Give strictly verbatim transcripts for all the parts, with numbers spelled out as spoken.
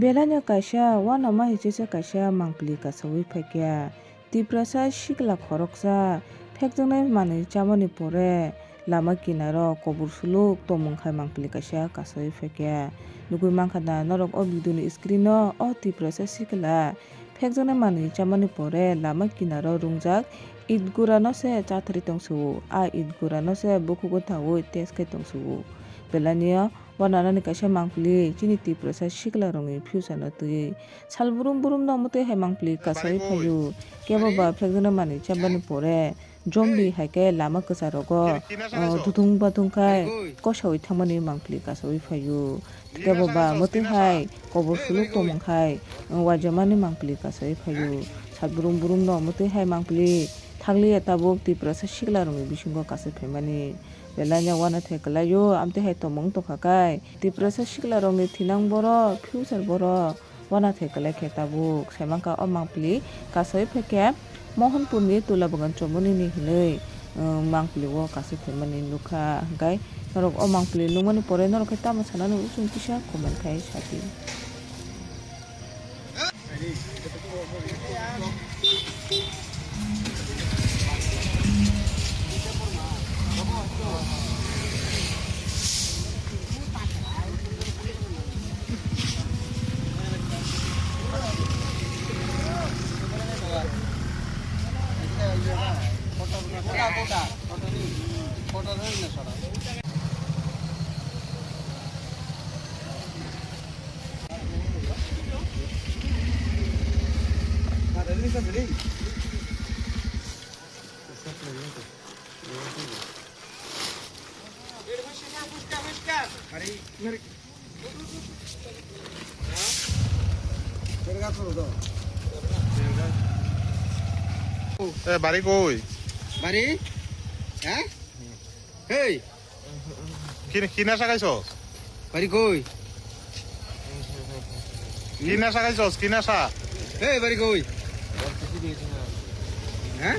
Belai no kaisa uanama hichesa kaisa mangpili kasaui phaikha. Tiprasa sikla khoroksa phekjaknai manwi chamani pore lama kinaro kobor suluk tongmung khai mangpili kaisa kasaui phaikha. Nugui mankha da norok o video ni screen o, o Tiprasa sikla phekjaknai manwi chamani pore lama kinaro rungjak it gura no se chathari tongsuo. A it gura no se bukhugo thaui test khai tongsuo. Belai no uananani kaisa mangpili chini Tiprasa sikla rokni future no twi. Sal brum brum no mwtwi hai mangpili kasaui phaio. Kebo ba phekjaknai manwi chamani pore zombie hai khe lama kwcharo go, o, duthung bathung khai kosaui thangmani mangpili kasaui phaio. Kebo ba mwtwi hai kobor suluk tongmung khai, o, uajamani mangpili kasaui phaio. Sal brum brum no mwtwi hai mangpili thagliya tabuk Tiprasa sikla rokni bisingo kasui phaimani. Belai no uanathai kwlaio, amtwi hai tongmung tongkha khai. Tiprasa sikla rokni thinang borok, future borok uanathai kwlai khe tabuk. Sai mankha o mangpili kasaui phaikhe Mohanpurni Tula Bagan Chomoni ni hinwi, um, mangpili o kasaui phaimani nukha. Hwnkhe norok o mangpili nukmani pore norok khe tamo sanani, usung kisa comment khai sadi. Eh, bari koi? Bari? Ha? Hei! Kin-, kinasa kaisos? Bari koi? Kinasa kaisos, kinasa? Hei, bari koi? Ha?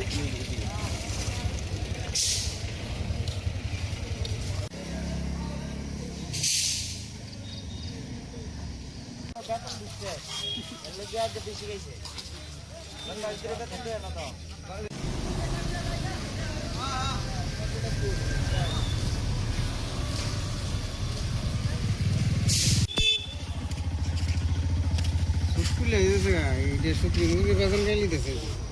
Sukuli aja sega, ide sukuli mukuli basan kali dese.